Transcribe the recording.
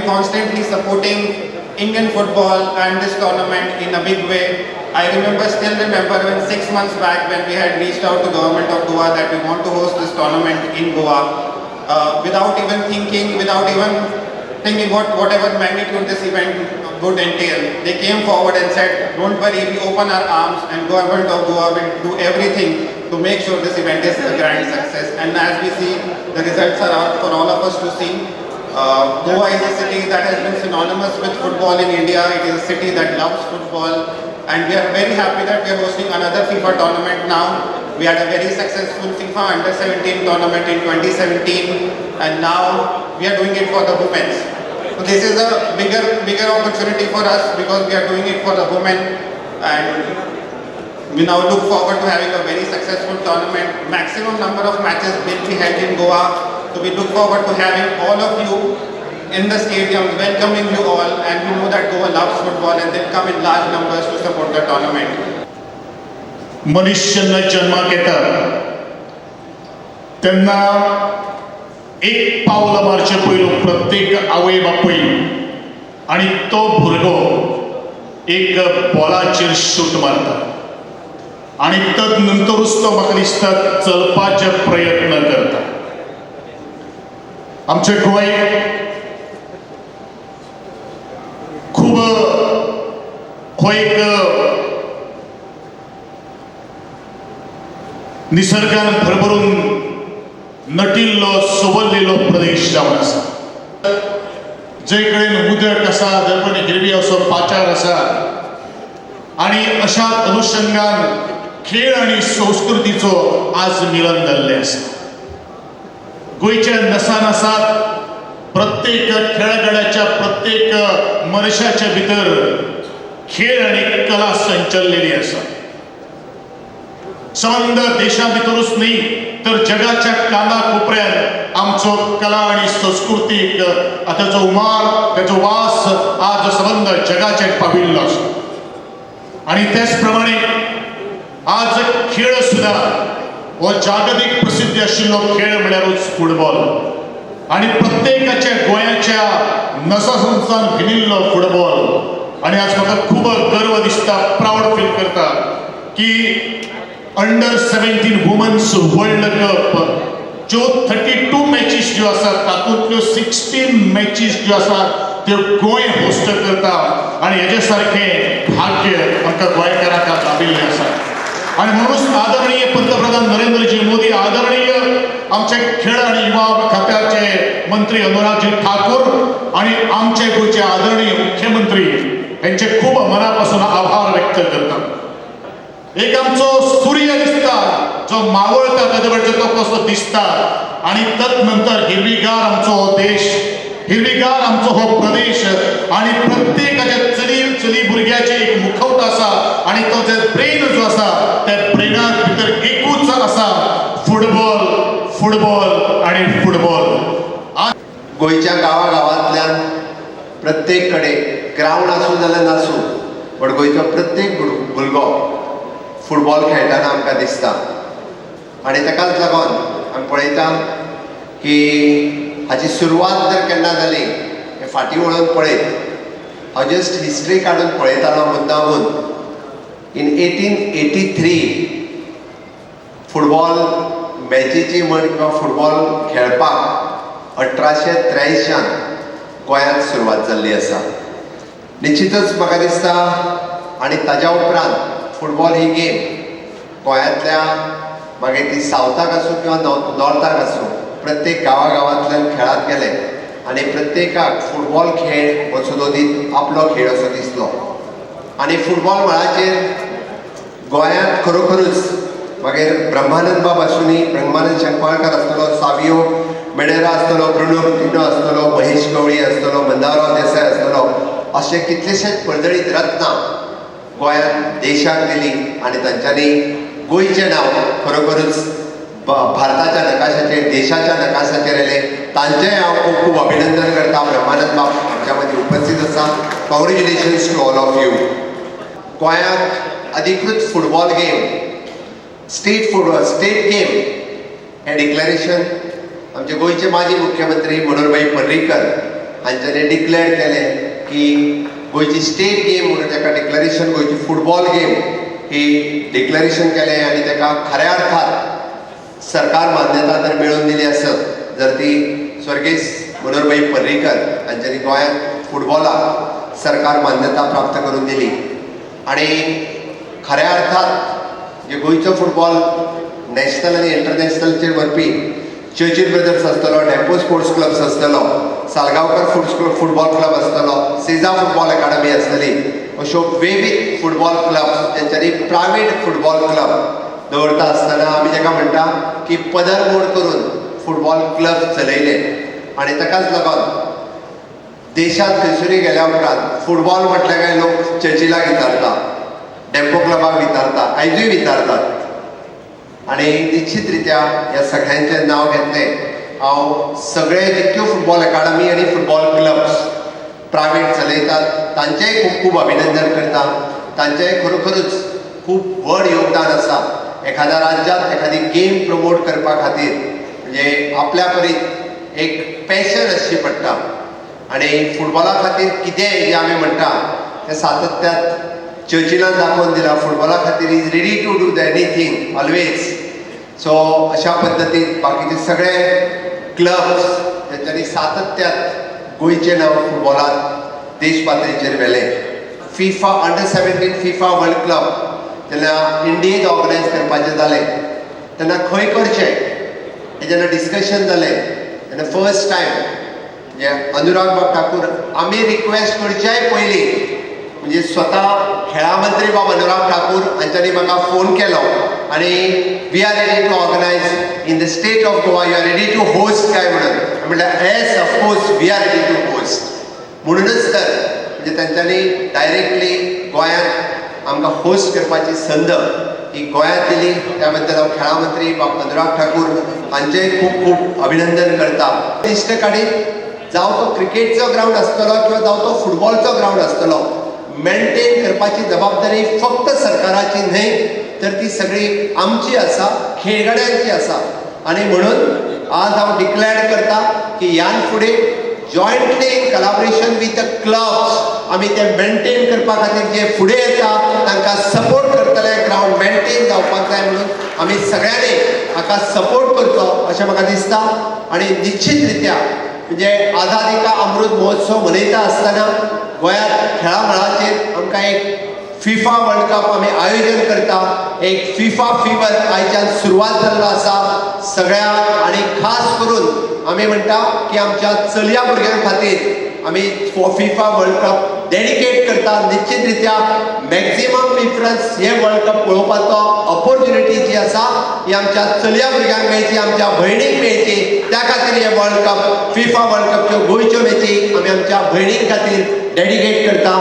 been constantly supporting Indian football and this tournament in a big way. I still remember when 6 months back when we had reached out to government of Goa that we want to host this tournament in Goa, without even thinking whatever magnitude this event would entail. They came forward and said, don't worry, we open our arms and government of Goa will do everything to make sure this event is a grand success. And as we see, the results are out for all of us to see. Goa is a city that has been synonymous with football in India. It is a city that loves football, and we are very happy that we are hosting another FIFA tournament now. We had a very successful FIFA Under-17 tournament in 2017, and now we are doing it for the women. So this is a bigger opportunity for us because we are doing it for the women, and we now look forward to having a very successful tournament. Maximum number of matches will be held in Goa. So we look forward to having all of you in the stadium, welcoming you all, and we know that Goa loves football and they'll come in large numbers to support the tournament. मनीस जेन्ना जन्माक येता तेन्ना एक पावल मारचें पयलू प्रत्येक आवय बापूय आनी तो भुरगो एक बॉलाचेर शूट मारता आनी तद नंतरूच तो म्हाका दिसता चलपाचे प्रयत्न करता. आमचे गोंय खूब हो एक निसर्गान भरभरून नटिल्लो सवरलेलो प्रदेश जावन आसा. जे कडेन उदक आसा, जे कडेन हिरवी असो पाचार आसा आनी अशा अनुशंगान खेळ आनी संस्कृतीचो आज मिलन जाल्लें आसा. गोंयच्या नसानसात प्रत्येक खेळगड्याच्या प्रत्येक मनशाच्या भितर खेळ आनी कला संचललेली आसा. संबंद देशा भितरूच न्ही तर जगाच्या काना कोपऱ्यात आमचो कला आनी संस्कृतीक ताचो उमार, ताचो वास आज संबंद जगाचेर पाविल्लो आसा. आनी त्याच प्रमाणे आज खेळ सुद्दां हो जागतीक प्रसिद्धी आशिल्लो खेळ म्हळ्यारूच फुटबॉल आनी प्रत्येकाच्या गोंयाच्या नसासंसान भिनिल्लो फुटबॉल. आनी आज म्हाका खूब गर्व दिसता, प्रावड फील करता की अंडर 17 वुमन्स वर्ल्ड कप ज्यो 32 मॅचीस ज्यो आसात तातूंतल्यो 16 मॅचीस ज्यो आसात त्यो गोंय होस्ट करता आनी हेजे सारकें भाग्य आमकां गोंयकारांक लाबिल्लें आसा. आनी म्हणूनच आदरणीय पंतप्रधान नरेंद्रजी मोदी, आदरणीय आमचे खेळ आनी युवा खात्याचे मंत्री अनुरागजी ठाकूर आनी आमचे गोंयचे आदरणीय मुख्यमंत्री यांचे खूब मनापासून आभार व्यक्त करता. एक आमचो सूर्य दिसता जो मावळता तेजे वयरचो तो कसो दिसता आनी तद नंतर हिरवीगार आमचो हो देश, हिरवीगार आमचो हो प्रदेश आनी प्रत्येकाच्या चली चली भुरग्याचे एक मुखवटो आसा आनी तो जे ब्रेन जो आसा त्या ब्रेनात भितर एकूच आसा, फुटबॉल, फुटबॉल आनी फुटबॉल. गोंयच्या गांवागांवांतल्यान प्रत्येक कडेन ग्रावंड आसूं जाल्यार नासूं, पण गोंयचो प्रत्येक भुरगो फुटबॉल खेळटना आमकां दिसता. आनी ताकाच लागून आमी पळयता की हाची सुरवात जर केन्ना जाली हें फाटीं वळोवन पळयत हांव जस्ट हिस्ट्री काडून पळयतालो मुद्दामून. इन 1883 फुटबॉल मॅचीची म्हण किंवा फुटबॉल खेळपाक 1883 गोंयांत सुरवात जाल्ली आसा. निश्चितच म्हाका दिसता आनी ताज्या उपरांत फुटबॉल ही गेम गोंयांतल्या मागीर ती सावथाक आसूं किंवा नॉर्थाक आसूं प्रत्येक गांवागांवांतल्यान खेळात गेले आनी प्रत्येकाक फुटबॉल खेळ हो सदोदीत आपलो खेळ असो दिसलो. आनी फुटबॉल मळाचेर गोंयांत खरोखरूच मागीर ब्रह्मानंद बाब आसूनी, ब्रह्मानंद शंकवाळकर आसतलो, सावियो मेडेरा आसतलो, ब्रुनो कुतिन्हो आसतलो, महेश गवळी आसतलो, मंदारराव देसाय आसतलो, अशे कितलेशेच पर्जळीत रत्नां गोंयांत देशाक दिली आनी तांच्यांनी गोंयचें नांव खरोखरूच भारताच्या नकाशाचेर, देशाच्या नकाशाचेर येयलें. तांचेंय हांव खूब खूब अभिनंदन करता. ब्रह्मानंद बाब आमच्या मदीं उपस्थित आसा. Congratulations to all of you. गोंयांत अधिकृत football game, state football, state game हें डिक्लरेशन आमचे गोंयचे माजी मुख्यमंत्री मनोहरभाई पर्रीकर हांच्यांनी डिक्लेअर केलें की गोंयची स्टेट गेम म्हणून ताका डिक्लरेशन, गोंयची फुटबॉल गेम ही डिक्लरेशन केलें आनी ताका खऱ्या अर्थान सरकार मान्यता जर मेळोवन दिली आसत जर ती स्वर्गेस्त मनोहरभाई पर्रीकर हांच्यांनी गोंयांत फुटबॉलाक सरकार मान्यता प्राप्त करून दिली. आनी खऱ्या अर्थात जे गोंयचो फुटबॉल नॅशनल आनी इंटरनॅशनलचेर व्हरपी चर्चिल ब्रदर्स आसतलो, डेम्पो स्पोर्ट्स क्लब्स आसतलो, सालगांवकर फुटबॉल क्लब आसतलो, सेजा फुटबॉल अकाडमी आसतली, अश्यो विविध फुटबॉल क्लब्स ज्यांच्यांनी प्रायवेट फुटबॉल क्लब दवरता आसतना आमी ताका म्हणटा की पदर मोड करून फुटबॉल क्लब चलयले. आनी ताकाच लागून देशांत खंयसरूय गेल्या उपरांत फुटबॉल म्हटल्यार काय लोक चर्चिलाक विचारता, डेम्पो क्लबाक विचारता, आयजूय विचारतात. आनी निश्चित रित्या ह्या सगळ्यांचें नांव घेतलें हांव, सगळे जितक्यो फुटबॉल अकाडमी आनी फुटबॉल क्लब्स प्रायवेट चलयतात तांचेंय खूब खूब अभिनंदन करता. तांचेंय खरोखरूच खूब व्हड योगदान आसा एखाद्या राज्यांत एखादी गेम प्रमोट करपा खातीर. म्हणजे आपल्या परीत एक पॅशन आसची पडटा आनी फुटबॉला खातीर कितेंय जें आमी म्हणटा तें सातत्यात चर्चिलान दाखोवन दिलां. फुटबॉला खातीर is ready to do the anything always. So अशा पद्दतीन बाकीचे सगळे क्लब्स तेंच्यांनी सातत्यात गोंयचें नांव फुटबॉलांत देश पातळीचेर व्हेलें. FIFA Under 17 FIFA World Cup जेन्ना इंडियेंत ऑर्गनायज करपाचें जालें तेन्ना खंय करचें हें जेन्ना डिस्कशन जालें तेन्ना फर्स्ट टायम म्हणजे अनुराग बाब ठाकूर आमी रिक्वेस्ट करच्याय पयलीं, म्हणजे स्वता खेळा मंत्री बाब अनुराग ठाकूर हांच्यांनी म्हाका फोन केलो आनी "We are ready to organize in the state of Goa, you are ready to host काय?" म्हणून. म्हटल्यार, "Yes, of course we are ready to host." म्हणूनच तर म्हणजे तेंच्यांनी डायरेक्टली गोंयांत आमकां होस्ट करपाची संद ही गोंयांत दिली. त्या बद्दल हांव खेळा मंत्री बाब अनुराग ठाकूर हांचें खूब खूब अभिनंदन करता. लिस्ट काडीत जावं तो क्रिकेटचो ग्रावंड आसतलो किंवा जावं तो फुटबॉलचो ग्रावंड आसतलो, मेंटेन करपाची जबाबदारी फक्त सरकाराची न्हय तर ती सगळी आमची आसा, खेळगड्यांची आसा. आनी म्हणून आज हांव डिक्लेअर करता की ह्यान फुडें jointly in collaboration with the clubs आमी ते मेंटेन करपा खातीर जे फुडें येता तांकां सपोर्ट करतले. ग्रावंड मेंटेन जावपाक जाय म्हणून आमी सगळ्यांनी हाका सपोर्ट करचो अशें म्हाका दिसता. आनी निश्चित रित्या म्हणजे आझादी का अमृत महोत्सव मनयता आसतना गोंयांत खेळा मळाचेर आमकां एक फिफा वर्ल्ड कप आमी आयोजन करता. एक फिफा फिवर आयच्यान सुरवात जाल्लो आसा सगळ्या. आनी खास करून आमी म्हणटा की आमच्या चलया भुरग्यां खातीर आमी फिफा वर्ल्ड कप डेडिकेट करता. निश्चित रित्या मॅक्झिमम प्रिफरन्स हे वर्ल्ड कप पळोवपाचो ऑपॉर्च्युनिटी जी आसा ही आमच्या चलया भुरग्यांक मेळची, आमच्या भयणीक मेळची. त्या खातीर हे वर्ल्ड कप, फिफा वर्ल्ड कपच्यो गोंयच्यो मॅची आमी आमच्या भयणीं खातीर डेडिकेट करता.